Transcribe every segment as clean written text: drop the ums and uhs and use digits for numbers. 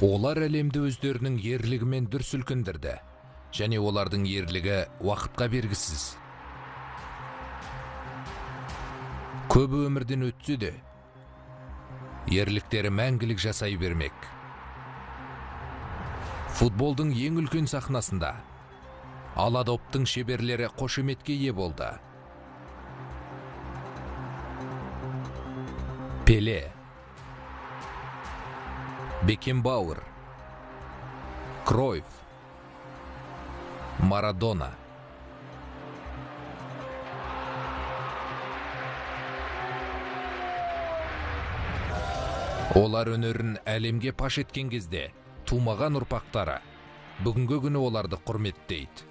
Олар әлемді өздерінің ерлігімен дүр сілкіндірді, және олардың ерлігі уақытқа бергісіз. Көбі өмірден өтсе де, ерліктері мәңгілік жасай бермек. Футболдың ең үлкен сахнасында ала доптың шеберлері қошеметке ие болды. Пеле, Бекенбауэр, Кройф, Марадона. Олар өнерін әлемге паш еткен кезде тумаған ұрпақтары бүгінгі күні оларды құрметтейді.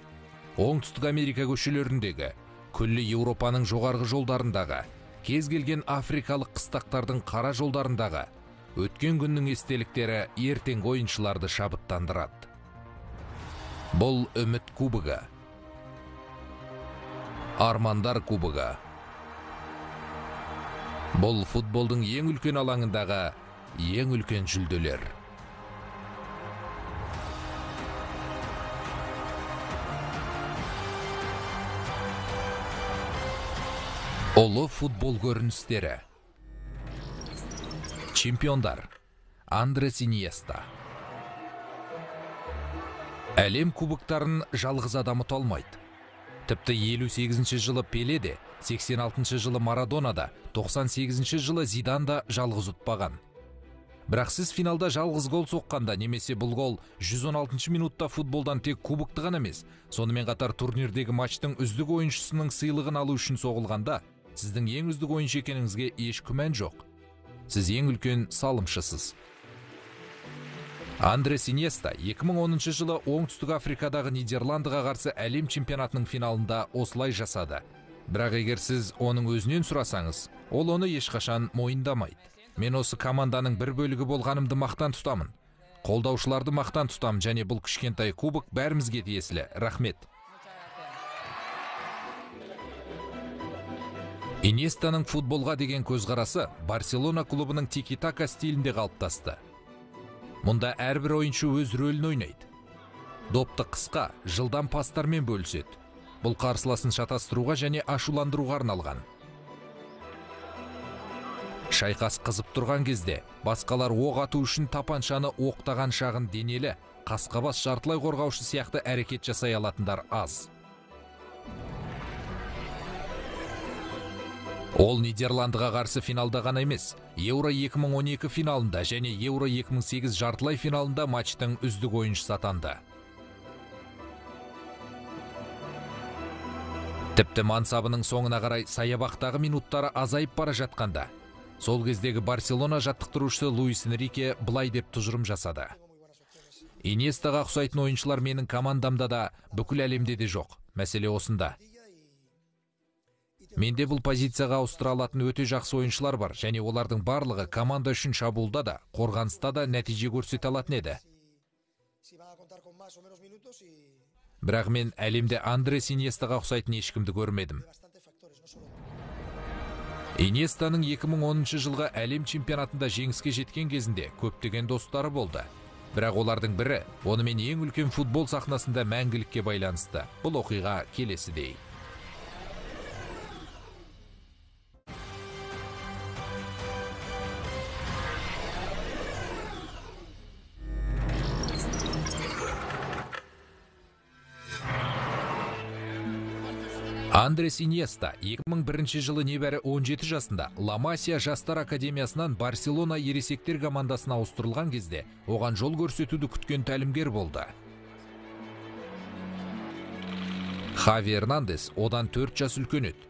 Оңтүстік Америка көшелеріндегі, күллі Еуропаның жоғарғы жолдарындағы, кез келген африкалық қыстақтардың қара жолдарындағы өткен күннің естеліктері ертеңгі ойыншыларды шабыттандырады. Бұл үміт кубогы, армандар кубогы. Бұл футболдың ең үлкен алаңындағы ең үлкен жүлделер. Ұлы футбол көріністері. Чемпиондар. Андрес Иньеста. Әлем кубоктарын жалғыз адам ұта алмайды. Тіпті 58 жылы Пеле де, 86 жылы Марадона да, 98 жылы Зидан да жалғыз ұтпаған. Бірақ сіз финалда жалғыз гол соққанда, немесе бұл гол 116 минутта футболдан тек кубокты ғана емес, сонымен қатар турнирдегі матчтың үздік ойыншысының сыйлығын алу үшін соғылғанда, сіздің ең үздік ойыншы екеніңізге еш күмән жоқ. Сіз ең үлкен салымшысыз. Андрес Иньеста 2010 жылы Оңтүстік Африкадағы Нидерландыға қарсы әлем чемпионатының финалында осылай жасады. Бірақ егер сіз оның өзінен сұрасаңыз, ол оны ешқашан мойындамайды. Мен осы команданың бір бөлігі болғанымды мақтан тұтамын. Қолдаушыларды мақтан тұтамын, және бұл кішкентай кубок бәрімізге тиесілі. Рахмет. Иньестаның футболға деген көзқарасы Барселона клубының тики-така стилінде қалыптасты. Мұнда әрбір ойыншы өз рөлін ойнайды. Допты қысқа, жылдам пастармен бөліседі. Бұл қарсыласын шатастыруға және ашуландыруға арналған. Шайқас қызып тұрған кезде басқалар оқ ату үшін тапаншаны оқтаған шағын денелі, қасқабас жартылай қорғаушы сияқты әрекет жасай алатындар аз. Ол Нидерландыға қарсы финалда ғана емес, Еуро 2012 финалында және Еуро 2008 жартылай финалында матчтың үздік ойыншысы атанды. Тіпті мансабының соңына қарай саябақтағы минуттары азайып бара жатқанда, сол кездегі Барселона жаттықтырушысы Луис Энрике былай деп тұжырым жасады. Иньестаға ұқсайтын ойыншылар менің командамда да, бүкіл әлемде де жоқ. Мәселе осында. Менде бұл позицияға ауыстыра алатын өте жақсы ойыншылар бар, және олардың барлығы команда үшін шабуылда да, қорғаныста да нәтиже көрсете алатын еді. Бірақ мен әлемде Андрес Иньестаға ұқсайтын ешкімді көрмедім. Иньестаның 2010 жылғы әлем чемпионатында жеңіске жеткен кезінде көптеген достары болды. Бірақ олардың бірі онымен ең үлкен футбол сахнасында мәңгілікке байланысты. Бұл оқиға келесідей. Андрес Иньеста 2001 жылы небәрі 17 жасында Ла Масия жастар академиясынан Барселона ересектер командасына ауыстырылған кезде оған жол көрсетуді күткен тәлімгер болды. Хави Эрнандес одан 4 жас үлкен еді.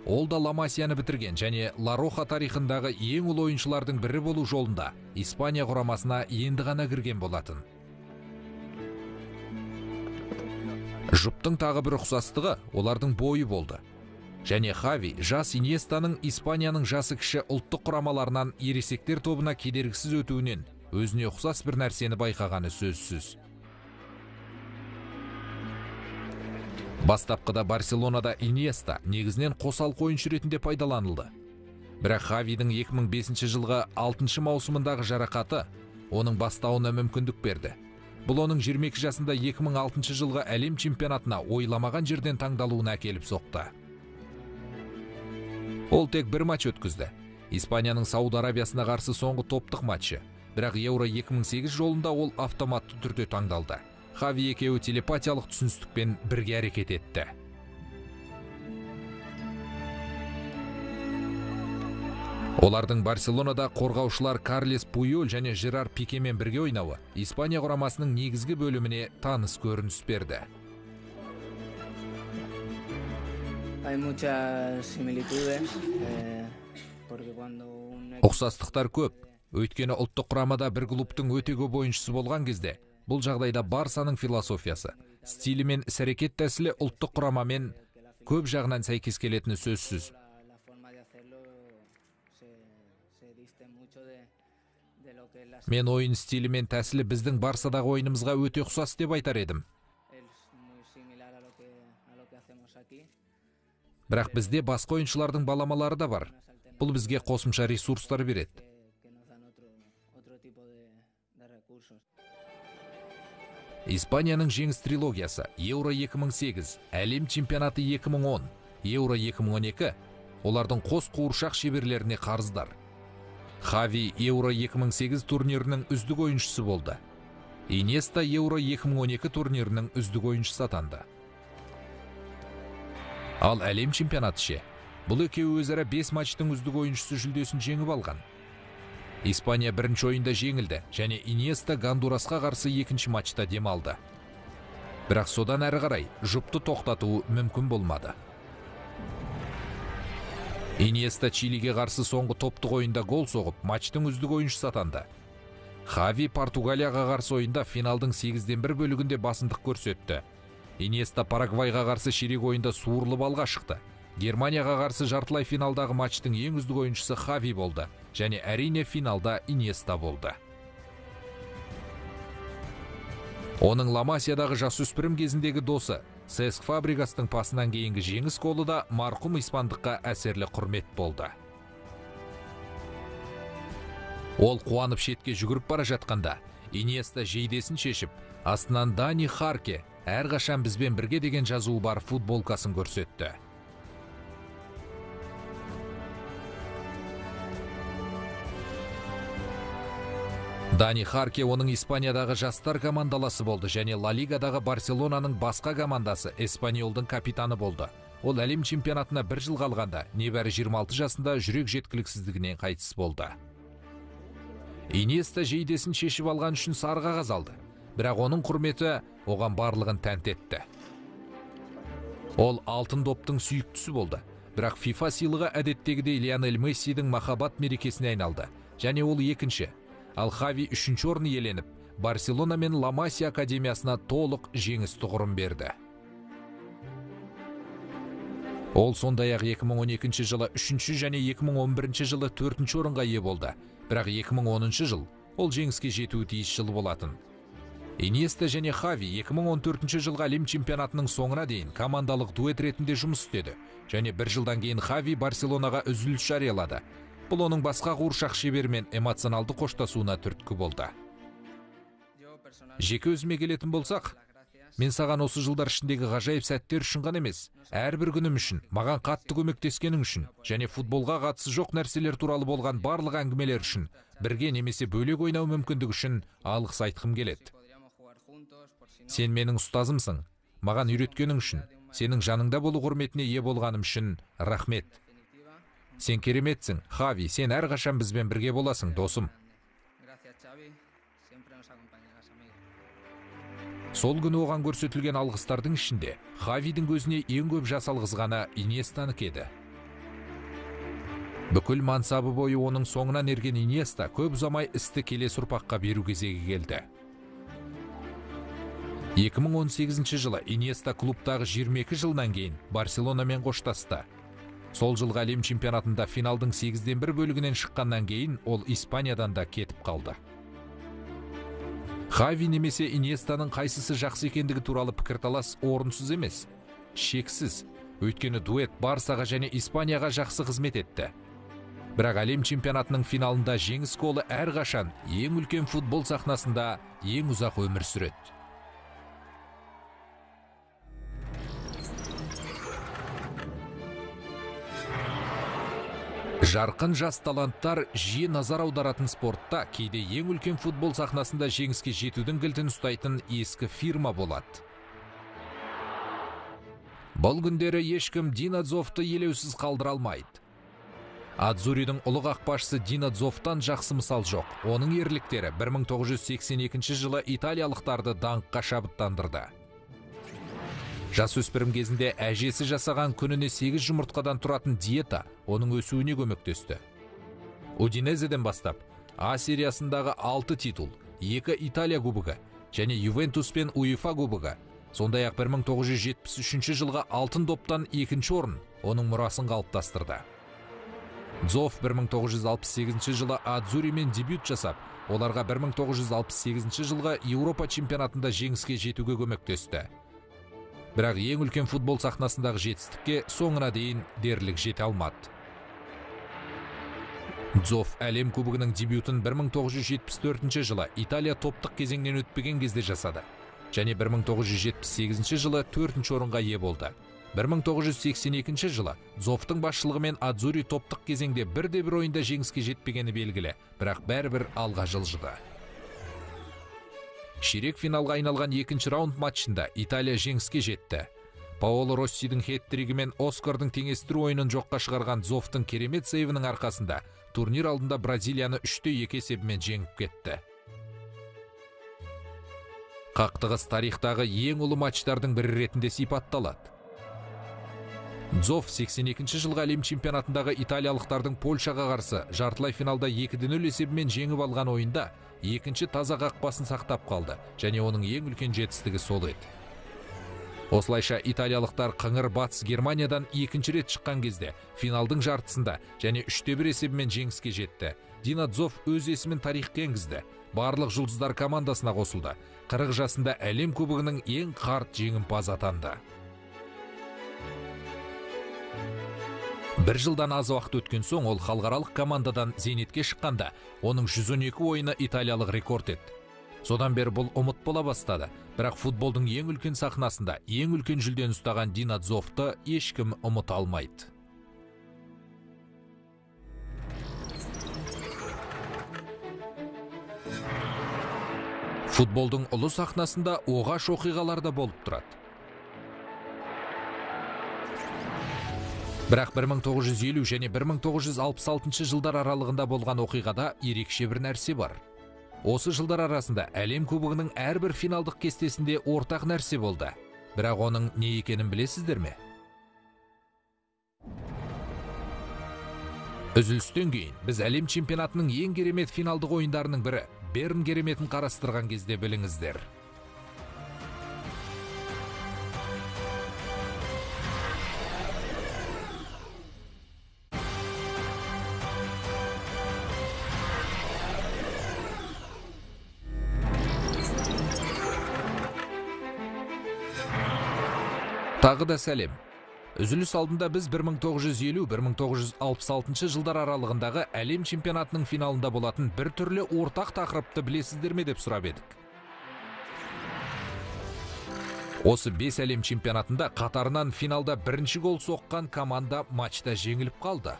Ол да Ла Масияны бітірген және Ла Роха тарихындағы ең ұлы ойыншылардың бірі болу жолында Испания құрамасына енді ғана кірген болатын. Жұптың тағы бір ұқсастығы олардың бойы болды. Және Хави жас Иньестаның Испанияның жасы кіші ұлттық құрамаларынан ересектер тобына кедергісіз өтуінен өзіне ұқсас бір нәрсені байқағаны сөзсіз. Бастапқыда Барселонада Иньеста негізінен қосалқы ойыншы ретінде пайдаланылды. Бірақ Хавидің 2005 жылғы 6 маусымындағы жарақаты оның бастауына мүмкіндік берді. Бұл оның 22 жасында 2006 жылғы әлем чемпионатына ойламаған жерден таңдалуына әкеліп соқты. Ол тек бір матч өткізді. Испанияның Сауд Арабиясына қарсы соңғы топтық матчы. Бірақ Еуро 2008 жолында ол автоматты түрде таңдалды. Хави екеуі телепатиялық түсіністікпен бірге әрекет етті. Олардың Барселонада қорғаушылар Карлес Пуйоль және Жерар Пикемен бірге ойнауы Испания құрамасының негізгі бөліміне таныс көрініс берді. Ұқсастықтар көп. Өйткені ұлттық құрамада бір клубтың өте көп ойыншысы болған кезде, бұл жағдайда Барсаның философиясы, стилі мен іс-әрекет тәсілі ұлттық құрамамен көп жағынан сәйкес келетіні сөзсіз. Мен ойын стилі мен тәсілі біздің Барсадағы ойынымызға өте ұқсас деп айтар едім. Бірақ бізде басқа ойыншылардың баламалары да бар. Бұл бізге қосымша ресурстар береді. Испанияның жеңіс трилогиясы Еуро 2008, әлем чемпионаты 2010, Еуро 2012 олардың қос қуыршақ шеберлеріне қарыздар. Хави Еуро 2008 турнирінің үздік ойыншысы болды. Иньеста Еуро 2012 турнирінің үздік ойыншысы атанды. Ал әлем чемпионаты ше? Бұл екеуі өзара 5 матчтың үздік ойыншысы жүлдесін жеңіп алған. Испания бірінші ойында жеңілді және Иньеста Гондурасқа қарсы екінші матчта демалды. Бірақ содан әрі қарай жұпты тоқтату мүмкін болмады. Иньеста Чилиге қарсы соңғы топтық ойында гол соғып, матчтың үздік ойыншысы атанды. Хави Португалияға қарсы ойында финалдың 8-1 бөлігінде басымдық көрсетті. Иньеста Парагвайға қарсы ширек ойында суырылып алға шықты. Германияға қарсы жартылай финалдағы матчтың ең үздік ойыншысы Хави болды және әрине финалда Иньеста болды. Оның Ла Масиядағы жасөспірім кезіндегі досы Сеск Фабригастың пасынан кейінгі жеңіс голы да марқұм испандыққа әсерлі құрмет болды. Ол қуанып шетке жүгіріп бара жатқанда Иньеста жейдесін шешіп, астынан Дани Харке әрқашан бізбен бірге деген жазуы бар футболкасын көрсетті. Дани Харке оның Испаниядағы жастар командаласы болды және Ла Лигадағы Барселонаның басқа командасы Эспаньолдың капитаны болды. Ол әлем чемпионатына бір жыл қалғанда, небәрі 26 жасында жүрек жеткіліксіздігінен қайтыс болды. Иньеста жейдесін шешіп алған үшін сары қағаз алды. Бірақ оның құрметі оған барлығын тәнті етті. Ол алтын доптың сүйіктісі болды. Бірақ FIFA сыйлығы әдеттегідей Лионель Мессидің махаббат мерекесіне айналды. Және ол екінші. Ал Хави үшінші орын иеленіп, Барселона мен Ла Масия академиясына толық жеңіс тұғырын берді. Ол сондай-ақ 2012 жылы үшінші және 2011 жылы төртінші орынға ие болды. Бірақ 2010 жыл ол жеңіске жетуі тиіс жыл болатын. Иньеста және Хави 2014 жылғы әлем чемпионатының соңына дейін командалық дуэт ретінде жұмыс істеді. Және бір жылдан кейін Хави Барселонаға үзіліс жариялады. Бұл оның басқа қуыршақ шеберімен эмоционалды қоштасуына түрткі болды. Жеке өзіме келетін болсақ, мен саған осы жылдар ішіндегі ғажайып сәттер үшін ғана емес, әрбір күнім үшін, маған қатты көмектескенің үшін және футболға қатысы жоқ нәрселер туралы болған барлық әңгімелер үшін, бірге немесе бөлек ойнау мүмкіндігі үшін алғыс айтқым келеді. Сен менің ұстазымсың, маған үйреткенің үшін, сенің жаныңда болу құрметіне ие болғаным үшін рахмет. Сен кереметсің, Хави, сен әрқашан бізбен бірге боласың, досым. Сол күні оған көрсетілген алғыстардың ішінде Хавидің көзіне ең көп жас алғызғаны Иньестанікі еді. Бүкіл мансабы бойы оның соңынан ерген Иньеста көп ұзамай істі келесі ұрпаққа беру кезегі келді. 2018 жылы Иньеста клубтағы 22 жылдан кейін Барселонамен қоштасты. Сол жылғы әлем чемпионатында финалдың 8-1 бөлігінен шыққаннан кейін ол Испаниядан да кетіп қалды. Хави немесе Иньестаның қайсысы жақсы екендігі туралы пікірталас орынсыз емес, шексіз. Өйткені дуэт Барсаға және Испанияға жақсы қызмет етті. Бірақ әлем чемпионатының финалында жеңіс голы әрқашан ең үлкен футбол сахнасында ең ұзақ өмір сүреді. Жарқын жас таланттар жиі назар аударатын спортта кейде ең үлкен футбол сахнасында жеңіске жетудің кілтін ұстайтын ескі фирма болады. Бұл күндері ешкім Дино Дзоффты елеусіз қалдыра алмайды. Адзуридің ұлы қақпашысы Дино Дзоффтан жақсы мысал жоқ. Оның ерліктері 1982 жылы италиялықтарды даңққа шабыттандырды. Жасөспірім кезінде әжесі жасаған күніне 8 жұмыртқадан тұратын диета оның өсуіне көмектесті. Удинезеден бастап А сериясындағы 6 титул, 2 Италия кубогы және Ювентус пен УЕФА кубогы, сондай-ақ 1973 жылғы алтын доптан екінші орын оның мұрасын қалыптастырды. Дзофф 1968 жылы Адзуримен дебют жасап, оларға 1968 жылғы Еуропа чемпионатында жеңіске жетуге көмектесті. Бірақ ең үлкен футбол сахнасындағы жетістікке соңына дейін дерлік жете алмады. Дзофф әлем кубогының дебютын 1974 жылы Италия топтық кезеңнен өтпеген кезде жасады. Және 1978 жылы 4-ші орынға ие болды. 1982 жылы Дзоффтың басшылығымен Адзури топтық кезеңде бірде-бір ойында жеңіске жетпегені белгілі, бірақ бәрібір алға жылжыды. Ширек финалға айналған екінші раунд матчында Италия жеңіске жетті. Паоло Россидің хет-тригі мен Оскардың теңестіру ойынын жоққа шығарған Дзоффтың керемет сейвінің арқасында турнир алдында Бразилияны 3-2 есебімен жеңіп кетті. Қақтығыс тарихтағы ең ұлы матчтардың бірі ретінде сипатталады. Дзофф 82 жылғы әлем чемпионатындағы италиялықтардың Польшаға қарсы жартылай финалда 2-0 есебімен жеңіп алған ойында екінші таза қақпасын сақтап қалды және оның ең үлкен жетістігі сол еді. Осылайша италиялықтар қыңыр батыс Германиядан екінші рет шыққан кезде финалдың жартысында және 3-1 есебімен жеңіске жетті. Дино Дзофф өз есімін тарихқа енгізді. Барлық жұлдыздар командасына қосылды. 40 жасында әлем кубогының ең қарт жеңімпазы атанды. Бір жылдан аз уақыт өткен соң ол халықаралық командадан зейнетке шыққанда оның 112 ойыны италиялық рекорд еді. Содан бері бұл ұмыт бола бастады. Бірақ футболдың ең үлкен сахнасында ең үлкен жүлдені ұстаған Дино Дзоффты ешкім ұмыта алмайды. Футболдың ұлы сахнасында оғаш оқиғалар да болып тұрады. Бірақ 1950 және 1966 жылдар аралығында болған оқиғада ерекше бір нәрсе бар. Осы жылдар арасында әлем кубогының әрбір финалдық кестесінде ортақ нәрсе болды. Бірақ оның не екенін білесіздер ме? Үзілістен кейін біз әлем чемпионатының ең керемет финалдық ойындарының бірі Берн кереметін қарастырған кезде біліңіздер. Тағы да сәлем. Үзіліс алдында біз 1950-1966 жылдар аралығындағы әлем чемпионатының финалында болатын бір түрлі ортақ тақырыпты білесіздер ме деп сұрап едік. Осы 5 әлем чемпионатында қатарынан финалда бірінші гол соққан команда матчта жеңіліп қалды.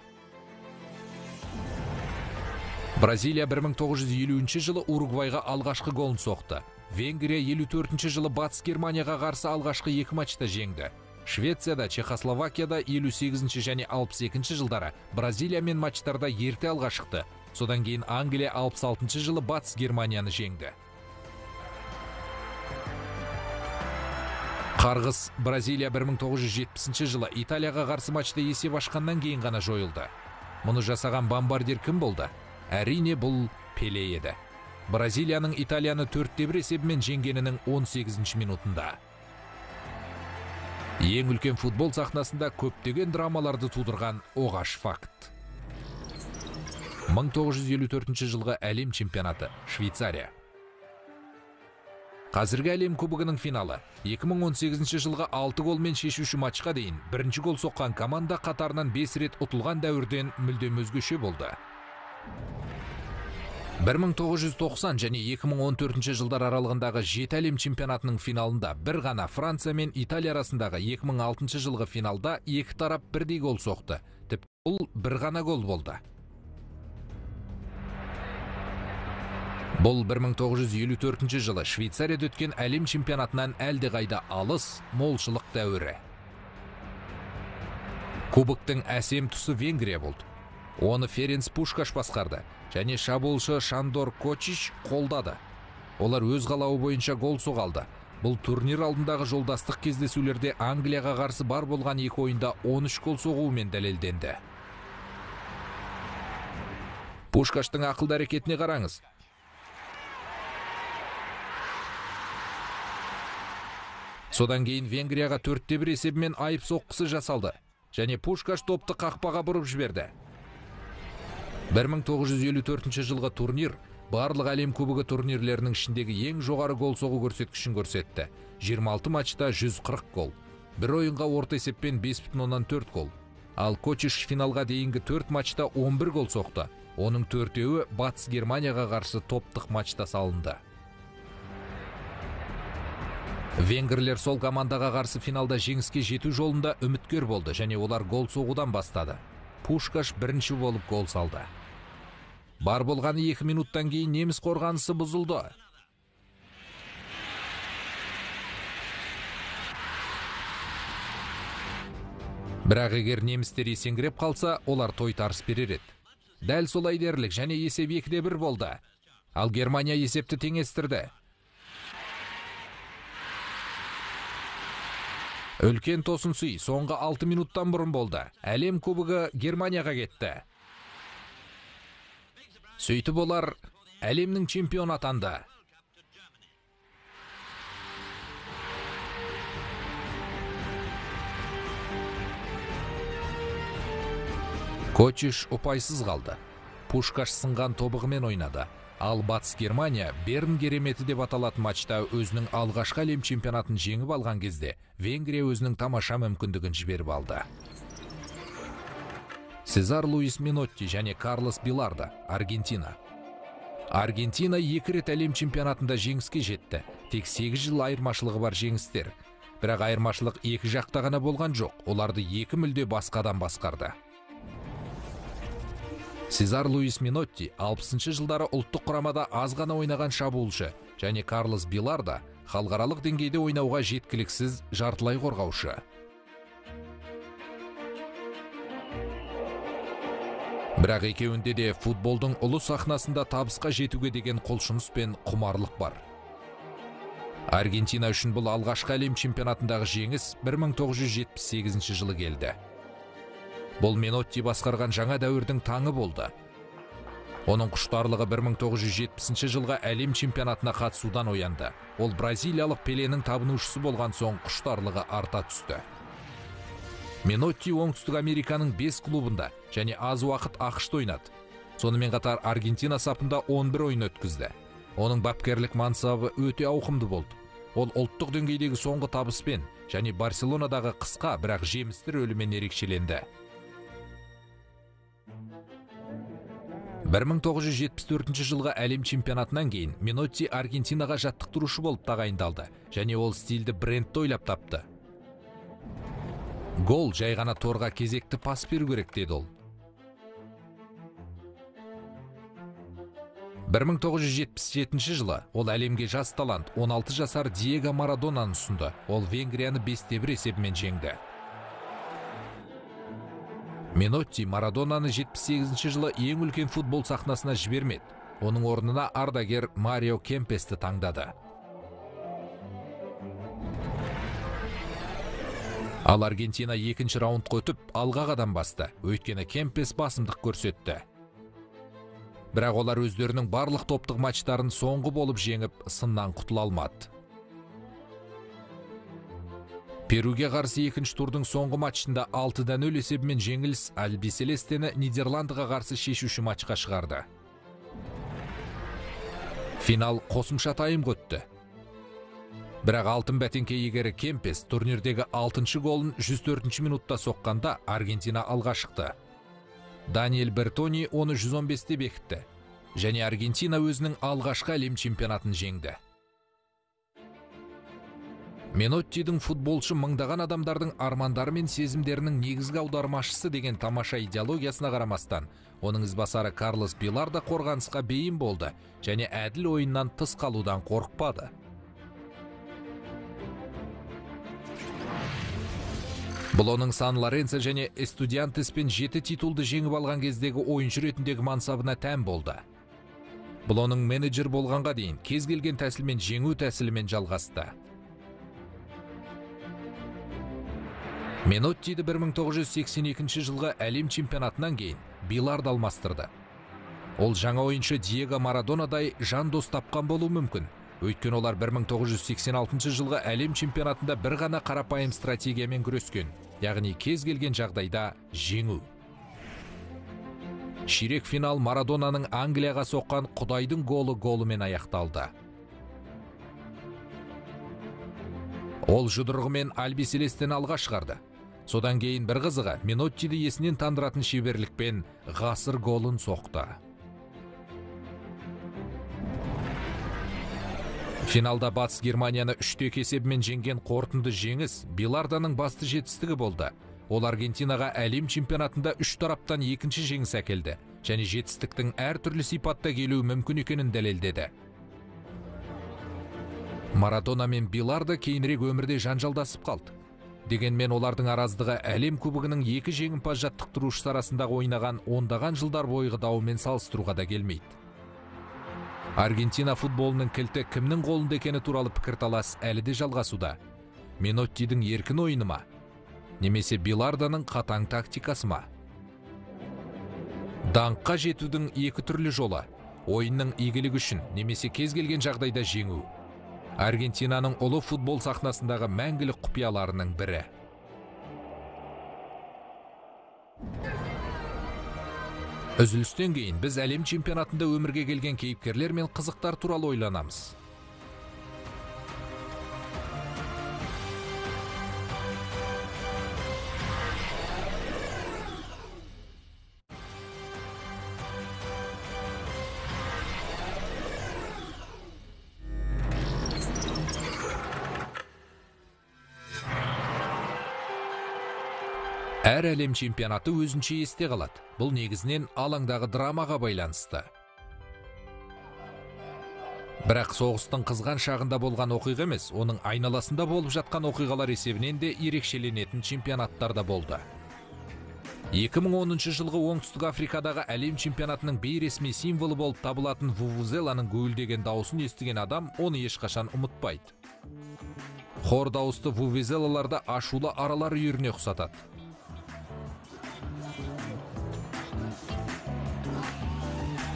Бразилия 1950 жылы Уругвайға алғашқы голын соқты. Венгрия 54 жылы Батыс Германияға қарсы алғашқы 2 матчта жеңді. Швецияда, Чехословакияда 58 және 62 жылдары Бразилиямен матчтарда ерте алға шықты. Содан кейін Англия 66 жылы Батыс Германияны жеңді. Қарғыс Бразилия 1970 жылы Италияға қарсы матчта есеп ашқаннан кейін ғана жойылды. Мұны жасаған бомбардир кім болды? Әрине, бұл Пеле еді. Бразилияның Италияны 4-1 есебімен жеңгенінің 18 минутында. Ең үлкен футбол сахнасында көптеген драмаларды тудырған оғаш факт. 1954 жылғы әлем чемпионаты, Швейцария. Қазіргі әлем кубогының финалы 2018 жылғы 6 голмен шешуші матчқа дейін бірінші гол соққан команда қатарынан 5 рет ұтылған дәуірден мүлдем өзгеше болды. 1990 және 2014 жылдар аралығындағы 7 әлем чемпионатының финалында бір ғана Франция мен Италия арасындағы 2006 жылғы финалда екі тарап бірдей гол соқты. Тіпті бұл бір ғана гол болды. Бұл 1954 жылы Швейцарияда өткен әлем чемпионатынан әлдеқайда алыс молшылық дәуірі. Кубоктың әсем тұсы Венгрия болды. Оны Ференц Пушкаш басқарды және шабуылшы Шандор Кочиш қолдады. Олар өз қалауы бойынша гол соға алды. Бұл турнир алдындағы жолдастық кездесулерде Англияға қарсы бар болған екі ойында 13 гол соғуымен дәлелденді. Пушкаштың ақылды әрекетіне қараңыз. Содан кейін Венгрияға 4-1 есебімен айып соққысы жасалды және Пушкаш топты қақпаға бұрып жіберді. 1954 жылғы турнир барлық әлем кубогы турнирлерінің ішіндегі ең жоғары гол соғу көрсеткішін көрсетті. 26 матчта 140 гол. Бір ойынға орта есеппен 5,4 гол. Ал Кочиш финалға дейінгі 4 матчта 11 гол соқты. Оның төртеуі Батыс Германияға қарсы топтық матчта салынды. Венгрлер сол командаға қарсы финалда жеңіске жету жолында үміткер болды және олар гол соғудан бастады. Пушкаш бірінші болып гол салды. Бар болғаны 2 минуттан кейін неміс қорғанысы бұзылды. Бірақ егер немістер есеңгіреп қалса, олар тойтарыс берер еді. Дәл солай дерлік және есеп 2-1 болды. Ал Германия есепті теңестірді. Үлкен тосын сый соңғы 6 минуттан бұрын болды. Әлем кубогы Германияға кетті. Сөйтіп олар әлемнің чемпионы атанды. Кочиш ұпайсыз қалды. Пушкаш сынған тобығымен ойнады. Ал Батыс Германия Берн кереметі деп аталатын матчта өзінің алғашқы әлем чемпионатын жеңіп алған кезде Венгрия өзінің тамаша мүмкіндігін жіберіп алды. Сезар Луис Минотти және Карлос Билардо, Аргентина. Аргентина екі рет әлем чемпионатында жеңіске жетті. Тек 8 жыл айырмашылығы бар жеңістер. Бірақ айырмашылық екі жақта ғана болған жоқ. Оларды екі мүлде басқа адам басқарды. Сезар Луис Минотти 60 жылдары ұлттық құрамада аз ғана ойнаған шабуылшы және Карлос Билардо халықаралық деңгейде ойнауға жеткіліксіз жартылай қорғаушы. Бірақ екеуінде де футболдың ұлы сахнасында табысқа жетуге деген құлшыныс пен құмарлық бар. Аргентина үшін бұл алғашқы әлем чемпионатындағы жеңіс 1978 жылы келді. Бұл Минотти басқарған жаңа дәуірдің таңы болды. Оның құштарлығы 1970 жылғы әлем чемпионатына қатысудан оянды. Ол бразилиялық Пеленің табынушысы болған соң құштарлығы арта түсті. Минотти Оңтүстік Американың 5 клубында және аз уақыт АҚШ-та ойнады. Сонымен қатар Аргентина сапында 11 ойын өткізді. Оның бапкерлік мансабы өте ауқымды болды. Ол ұлттық деңгейдегі соңғы табыспен және Барселонадағы қысқа, бірақ жемісті рөлімен ерекшеленді. 1974 жылғы әлем чемпионатынан кейін Минотти Аргентинаға жаттықтырушы болып тағайындалды және ол стильді брендті ойлап тапты. Гол жай ғана торға кезекті пас беру керек, деді ол. 1977 жылы ол әлемге жас талант 16 жасар Диего Марадонаны ұсынды. Ол Венгрияны 5-1 есебімен жеңді. Минотти Марадонаны 78 жылы ең үлкен футбол сахнасына жібермеді. Оның орнына ардагер Марио Кемпесті таңдады. Ал Аргентина екінші раундқа өтіп, алға қадам басты. Өйткені Кемпес басымдық көрсетті. Бірақ олар өздерінің барлық топтық матчтарын соңғы болып жеңіп, сыннан құтыла алмады. Перуге қарсы екінші турдың соңғы матчында 6-0 есебімен жеңіліс Альбиселестені Нидерландыға қарсы шешуші матчқа шығарды. Финал қосымша тайм өтті. Бірақ алтын бәтеңке иегері Кемпес турнирдегі 6-шы голын 104-ші минутта соққанда Аргентина алға шықты. Даниэль Бертони оны 115-те бекітті. Және Аргентина өзінің алғашқы әлем чемпионатын жеңді. Меноттидің футболшы мыңдаған адамдардың армандары мен сезімдерінің негізгі аудармашысы деген тамаша идеологиясына қарамастан, оның ізбасары Карлос Билардо қорғанысқа бейім болды және әділ ойыннан тыс қалудан қорықпады. Бұл оның Сан Лоренцо және Эстудиантеспен 7 титулды жеңіп алған кездегі ойыншы ретіндегі мансабына тән болды. Бұл оның менеджер болғанға дейін кез келген тәсілмен жеңу тәсілімен жалғасты. Меноттиді 1982 жылғы әлем чемпионатынан кейін Билардо алмастырды. Ол жаңа ойыншы Диего Марадонадай жан дос тапқан болуы мүмкін. Өйткені олар 1986 жылғы әлем чемпионатында бір ғана қарапайым стратегиямен күрескен, яғни кез келген жағдайда жеңу. Ширек финал Марадонаның Англияға соққан Құдайдың голы голымен аяқталды. Ол жұдырығымен Альби Селестені алға шығарды. Содан кейін бір қызығы, Меноттиді есінен тандыратын шеберлікпен ғасыр голын соқты. Финалда Батыс Германияны 3-2 есебімен жеңген қорытынды жеңіс Биларданың басты жетістігі болды. Ол Аргентинаға әлем чемпионатында 3 тараптан екінші жеңіс әкелді және жетістіктің әртүрлі сипатта келуі мүмкін екенін дәлелдеді. Марадона мен Билардо кейінірек өмірде жанжалдасып қалды. Дегенмен олардың араздығы әлем кубогының екі жеңімпаз жаттықтырушысы арасындағы ойнаған ондаған жылдар бойғы дауымен салыстыруға да келмейді. Аргентина футболының кілті кімнің қолында екені туралы пікірталас әлі де жалғасуда. Меноттидің еркін ойыны ма? Немесе Биларданың қатаң тактикасы ма? Даңққа жетудің екі түрлі жолы. Ойынның игілігі үшін немесе кез келген жағдайда жеңу. Аргентинаның ұлы футбол сахнасындағы мәңгілік құпияларының бірі. Үзілістен кейін біз әлем чемпионатында өмірге келген кейіпкерлер мен қызықтар туралы ойланамыз. Әр әлем чемпионаты өзінше есте қалады. Бұл негізінен алаңдағы драмаға байланысты. Бірақ соғыстың қызған шағында болған оқиға емес, оның айналасында болып жатқан оқиғалар есебінен де ерекшеленетін чемпионаттар да болды. 2010 жылғы Оңтүстік Африкадағы әлем чемпионатының бейресми символы болып табылатын вувузеланың гуілдеген дауысын естіген адам оны ешқашан ұмытпайды. Хор дауысты вувузелаларды ашулы аралар үйіріне ұқсатады.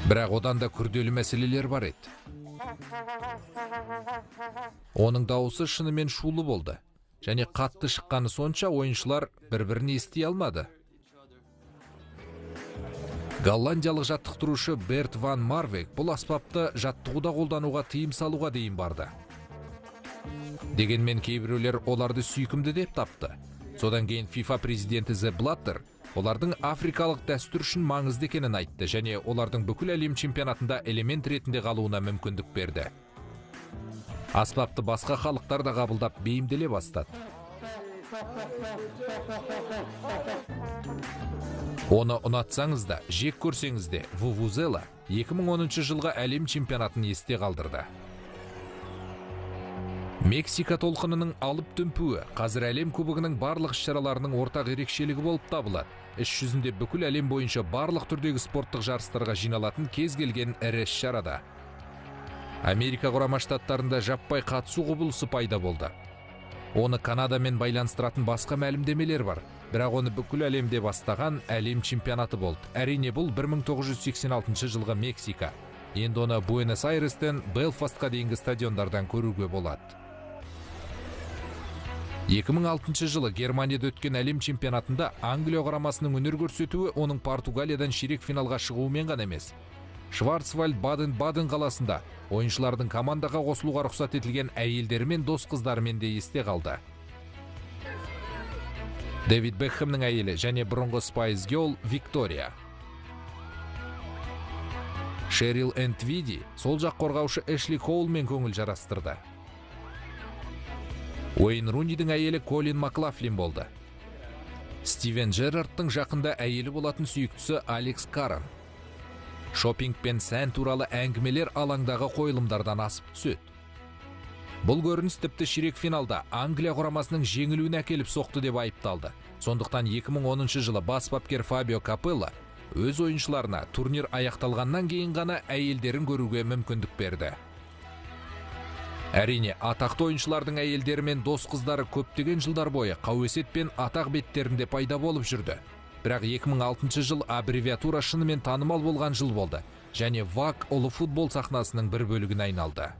Бірақ одан да күрделі мәселелер бар еді. Оның дауысы шынымен шулы болды. Және қатты шыққаны сонша ойыншылар бір-бірін ести алмады. Голландиялық жаттықтырушы Берт ван Марвек бұл аспапты жаттығуда қолдануға тыйым салуға дейін барды. Дегенмен кейбіреулер оларды сүйкімді деп тапты. Содан кейін FIFA президенті Зепп Блаттер олардың африкалық дәстүр үшін маңызды екенін айтты және олардың бүкіл әлем чемпионатында элемент ретінде қалуына мүмкіндік берді. Аспапты басқа халықтар да қабылдап бейімделе бастады. Оны ұнатсаңыз да, жек көрсеңіз де, вувузела 2010 жылғы әлем чемпионатын есте қалдырды. Мексика толқынының алып дүмпуі қазір әлем кубогының барлық іс-шараларының ортақ ерекшелігі болып табылады. Іс жүзінде бүкіл әлем бойынша барлық түрдегі спорттық жарыстарға жиналатын кез келген ірі іс-шарада. Америка Құрама Штаттарында жаппай қатысу құбылысы пайда болды. Оны Канадамен байланыстыратын басқа мәлімдемелер бар, бірақ оны бүкіл әлемде бастаған әлем чемпионаты болды. Әрине бұл 1986 жылғы Мексика. Енді оны Буэнос-Айрестен Белфастқа дейінгі стадиондардан көруге болады. 2006 жылы Германияда өткен әлем чемпионатында Англия құрамасының өнер көрсетуі оның Португалиядан ширек финалға шығуымен ғана емес, Шварцвальд Баден-Баден қаласында ойыншылардың командаға қосылуға рұқсат етілген әйелдерімен, дос қыздарымен де есте қалды. Дэвид Бекхэмнің әйелі және бұрынғы Spice Girl Виктория. Шерил Энн Твиди сол жақ қорғаушы Эшли Коулмен көңіл жарастырды. Уэйн Рунидің әйелі Колин Маклафлин болды. Стивен Джерардтың жақында әйелі болатын сүйіктісі Алекс Карен. Шопинг пен сән туралы әңгімелер алаңдағы қойылымдардан асып түседі. Бұл көрініс тіпті ширек финалда Англия құрамасының жеңілуіне әкеліп соқты деп айыпталды. Сондықтан 2010 жылы бас бапкер Фабио Капелло өз ойыншыларына турнир аяқталғаннан кейін ғана әйелдерін көруге мүмкіндік берді. Әрине, атақты ойыншылардың әйелдері мен дос қыздары көптеген жылдар бойы қауесет пен атақ беттерінде пайда болып жүрді. Бірақ 2006 жыл аббревиатура шынымен танымал болған жыл болды және ВАК ұлы футбол сахнасының бір бөлігіне айналды.